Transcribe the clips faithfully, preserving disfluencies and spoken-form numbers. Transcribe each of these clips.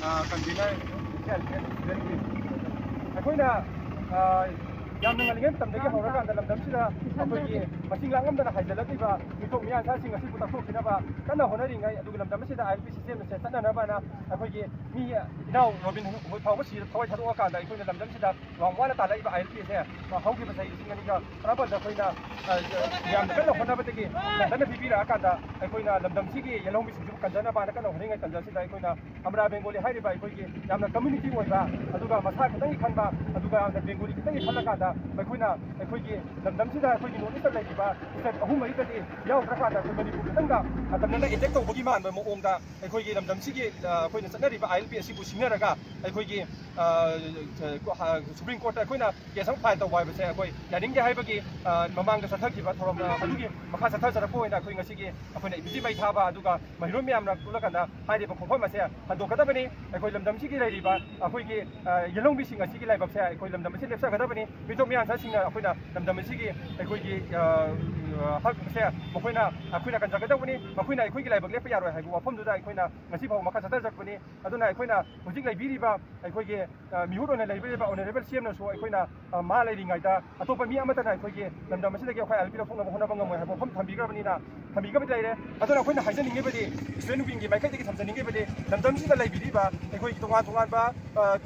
ꯑ, convener, ꯑꯩꯈꯣꯏꯅ, ꯑ, ꯌꯥꯝꯅ ꯉꯜꯂꯤꯉꯩ ꯃꯇꯝꯗꯒꯤ ꯍꯧꯔꯀꯥꯟꯗ ꯂꯝꯗꯝꯁꯤꯗ ꯑꯩꯈꯣꯏꯒꯤ ꯃꯁꯤꯡ ꯂꯥꯛꯉꯝꯗꯅ ꯍꯥꯏꯖꯤꯜꯂꯛꯂꯤꯕ ꯃꯤꯊꯣꯛ ꯃꯤꯌꯥꯟꯆꯥꯁꯤꯡ ꯑꯁꯤꯕꯨ ꯇꯛꯊꯣꯛꯈꯤꯅꯕ ꯀꯟꯅ ꯍꯣꯠꯅꯔꯤꯉꯩ, ꯑꯗꯨꯒ ꯂꯝꯗꯝ ꯑꯁꯤꯗ ILP system ꯑꯁꯦ ꯆꯠꯅꯅꯕꯅ ꯑꯩꯈꯣꯏꯒꯤ ꯃꯤ ꯏꯅꯥꯎ ꯔꯣꯕꯤꯟ ꯍꯨꯗ ꯐꯥꯎꯕ ꯁꯤꯔ ꯊꯋꯥꯏ ꯊꯥꯗꯣꯛꯑꯀꯥꯟꯗ ꯑꯩꯈꯣꯏꯅ ꯂꯝꯗꯝꯁꯤꯗ ꯌꯥꯝ ꯋꯥꯅ ꯇꯥꯜꯂꯛꯏꯕ ILP ꯑꯁꯦ, ꯑ, ꯍꯧꯈꯤꯕ ꯆꯍꯤ ꯂꯤꯁꯤꯡ ꯑꯅꯤꯒ ꯇꯔꯥꯃꯥꯄꯜꯗ ꯑꯩꯈꯣꯏꯅ, ꯑ, ꯃꯌꯥꯝꯅ ꯀꯟꯅ ꯍꯣꯠꯅꯕꯗꯒꯤ ꯀꯟꯅ ꯄꯤꯕꯤꯔꯛꯑꯀꯥꯟꯗ ꯑꯩꯈꯣꯏꯅ ꯂꯝꯗꯝꯁꯤꯒꯤ ꯌꯦꯜꯍꯧꯃꯤꯁꯤꯡꯁꯤꯕꯨ ꯀꯟꯖꯅꯕꯅ ꯀꯟꯅ ꯍꯣꯠꯅꯔꯤꯉꯩ ꯇꯥꯟꯖꯥꯁꯤꯗ ꯑꯩꯈꯣꯏꯅ ꯑꯃꯔꯥ ꯕꯦꯡꯒꯣꯂꯤ ꯍꯥꯏꯔꯤꯕ ꯑꯩꯈꯣꯏꯒꯤ ꯌꯥꯝꯅ community ꯑꯣꯏꯕ, ꯑꯗꯨꯒ ꯃꯁꯥ ꯈꯤꯇꯪꯒꯤ ꯈꯟꯕ, ꯑꯗꯨꯒ ꯌꯥꯝꯅ ꯕꯦꯡꯒꯣꯂꯤ ꯈꯤꯇꯪꯒꯤ ꯈꯜꯂꯀꯥꯟꯗ ꯑꯩꯈꯣꯏꯅ ꯑꯩꯈꯣꯏꯒꯤ ꯂꯝꯗꯝꯁꯤꯗ ꯑꯩꯈꯣꯏꯒꯤ North East ꯂꯩꯔꯤꯕ state ꯑꯍꯨꯝ ꯃꯔꯤꯗꯗꯤ ꯌꯥꯎꯗ꯭ꯔꯀꯥꯟꯗ ꯑꯩꯈꯣꯏ ꯃꯅꯤꯄꯨꯔ ꯈꯤꯇꯪꯗ ꯃꯇꯝꯗꯨꯗ attack ꯇꯧꯕꯒꯤ ꯃꯥꯟꯕ ꯃꯑꯣꯡꯗ ꯑꯩꯈꯣꯏꯒꯤ ꯂꯝꯗꯝꯁꯤꯒꯤ, ꯑ, ꯑꯩꯈꯣꯏꯅ ꯆꯠꯅꯔꯤꯕ ILP ꯑꯁꯤꯕꯨ ꯁꯤꯡꯅꯔꯒ ꯑꯩꯈꯣꯏꯒꯤ, ꯑ, ꯑ, Supreme Courtꯇ ꯑꯩꯈꯣꯏꯅ case ꯑꯃ file ꯇꯧꯕ ꯍꯥꯏꯕꯁꯦ ꯑꯩꯈꯣꯏ ꯌꯥꯅꯤꯡꯗꯦ ꯍꯥꯏꯕꯒꯤ, ꯑ, ꯃꯃꯥꯡꯗ ꯆꯠꯊꯈꯤꯕ ꯊꯧꯔꯝ, ꯑ, ꯑꯗꯨꯒꯤ ꯃꯈꯥ ꯆꯠꯊꯖꯔꯛꯄ ꯑꯣꯏꯅ ꯑꯩꯈꯣꯏ ꯉꯁꯤꯒꯤ ꯑꯩꯈꯣꯏꯅ ꯏꯕꯤꯖꯤ ꯃꯩ ꯊꯥꯕ, ꯑꯗꯨꯒ ꯃꯍꯩꯔꯣꯏ ꯃꯌꯥꯝꯅ ꯄꯨꯜꯂꯀꯥꯟꯗ ꯍꯥꯏꯔꯤꯕ ꯈꯣꯡꯐꯝ ꯑꯁꯦ ꯍꯟꯗꯣꯛꯀꯗꯕꯅꯤ꯫ ꯑꯩꯈꯣꯏ ꯂꯝꯗꯝꯁꯤꯒꯤ ꯂꯩꯔꯤꯕ ꯑꯩꯈꯣꯏꯒꯤ, ꯑ, ꯌꯦꯜꯍꯧꯃꯤꯁꯤꯡ ꯑꯁꯤꯒꯤ ꯂꯥꯏꯕꯛꯁꯦ ꯑꯩꯈꯣꯏ ꯂꯝꯗꯝ ꯑꯁꯤ ꯂꯦꯞꯆꯒꯗꯕꯅꯤ꯫ ꯃꯤꯊꯣꯛ ꯃꯤꯌꯥꯟꯆꯥꯁꯤꯡꯅ ꯑꯩꯈꯣꯏꯅ ꯂꯝꯗꯝ ꯑꯁꯤꯒꯤ ꯑꯩꯈꯣꯏꯒꯤ, ꯑ, ꯑ, ꯍꯛꯁꯦ ꯃꯈꯣꯏꯅ, ꯑꯩꯈꯣꯏꯅ ꯀꯟꯖꯒꯗꯕꯅꯤ꯫ ꯃꯈꯣꯏꯅ ꯑꯩꯈꯣꯏꯒꯤ ꯂꯥꯏꯕꯛ ꯂꯦꯞꯄ ꯌꯥꯔꯣꯏ ꯍꯥꯏꯕ ꯋꯥꯐꯝꯗꯨꯗ ꯑꯩꯈꯣꯏꯅ ꯉꯁꯤ ꯐꯥꯎꯕ ꯃꯈꯥ ꯆꯠꯊꯖꯔꯛꯄꯅꯤ꯫ ꯑꯗꯨꯅ ꯑꯩꯈꯣꯏꯅ ꯍꯧꯖꯤꯛ ꯂꯩꯕꯤꯔꯤꯕ ꯑꯩꯈꯣꯏꯒꯤ, ꯑ, ꯃꯤꯍꯨꯠ ꯑꯣꯏꯅ ꯂꯩꯕꯤꯔꯤꯕ Honourable CMꯅꯁꯨ ꯑꯩꯈꯣꯏꯅ, ꯑ, ꯃꯥ ꯂꯩꯔꯤꯉꯩꯗ ꯑꯇꯣꯞꯄ ꯃꯤ ꯑꯃꯠꯇꯅ ꯑꯩꯈꯣꯏꯒꯤ ꯂꯝꯗꯝ ꯑꯁꯤꯗꯒꯤ ꯑꯩꯈꯣꯏ ILP ꯂꯧꯊꯣꯛꯅꯕ ꯍꯣꯠꯅꯕ ꯉꯝꯃꯣꯏ ꯍꯥꯏꯕ ꯋꯥꯐꯝ ꯊꯝꯕꯤꯈ꯭ꯔꯕꯅꯤꯅ, ꯊꯝꯕꯤꯈ꯭ꯔꯕꯗꯤ ꯂꯩꯔꯦ꯫ ꯑꯗꯨꯅ ꯑꯩꯈꯣꯏꯅ ꯍꯥꯏꯖꯅꯤꯡꯉꯤꯕꯗꯤ, student wingꯒꯤ ꯃꯥꯏꯀꯩꯗꯒꯤ ꯊꯝꯖꯅꯤꯡꯉꯤꯕꯗꯤ, ꯂꯝꯗꯝꯁꯤꯗ ꯂꯩꯕꯤꯔꯤꯕ ꯑꯩꯈꯣꯏꯒꯤ ꯇꯣꯉꯥꯟ ꯇꯣꯉꯥꯟꯕ, ꯑ,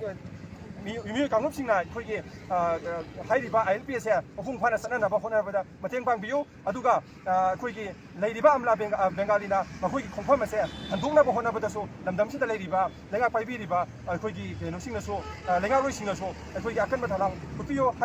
ꯃꯤ-, ꯃꯤꯑꯣꯏ ꯀꯥꯡꯂꯨꯞꯁꯤꯡꯅ ꯑꯩꯈꯣꯏꯒꯤ, ꯑ, ꯑ, ꯍꯥꯏꯔꯤꯕ ILP ꯑꯁꯦ ꯃꯄꯨꯡ ꯐꯥꯅ ꯆꯠꯅꯅꯕ ꯍꯣꯠꯅꯕꯗ ꯃꯇꯦꯡ ꯄꯥꯡꯕꯤꯌꯨ꯫ ꯑꯗꯨꯒ, ꯑ, ꯑꯩꯈꯣꯏꯒꯤ ꯂꯩꯔꯤꯕ ꯑꯝꯂꯥ ꯕꯦꯡ-, ꯑ, ꯕꯦꯡꯒꯥꯂꯤꯅ ꯃꯈꯣꯏꯒꯤ ꯈꯣꯡꯐꯝ ꯑꯁꯦ ꯍꯟꯗꯣꯛꯅꯕ ꯍꯣꯠꯅꯕꯗꯁꯨ ꯂꯝꯗꯝꯁꯤꯗ ꯂꯩꯔꯤꯕ ꯂꯩꯉꯥꯛ ꯄꯥꯏꯕꯤꯔꯤꯕ ꯑꯩꯈꯣꯏꯒꯤ ꯀꯩꯅꯣꯁꯤꯡꯅꯁꯨ, ꯑ, ꯂꯩꯉꯥꯛꯂꯣꯏꯁꯤꯡꯅꯁꯨ ꯑꯩꯈꯣꯏꯒꯤ ꯑꯀꯟꯕ ꯊꯧꯗꯥꯡ ꯎꯠꯄꯤꯌꯨ ꯍꯥꯏ-,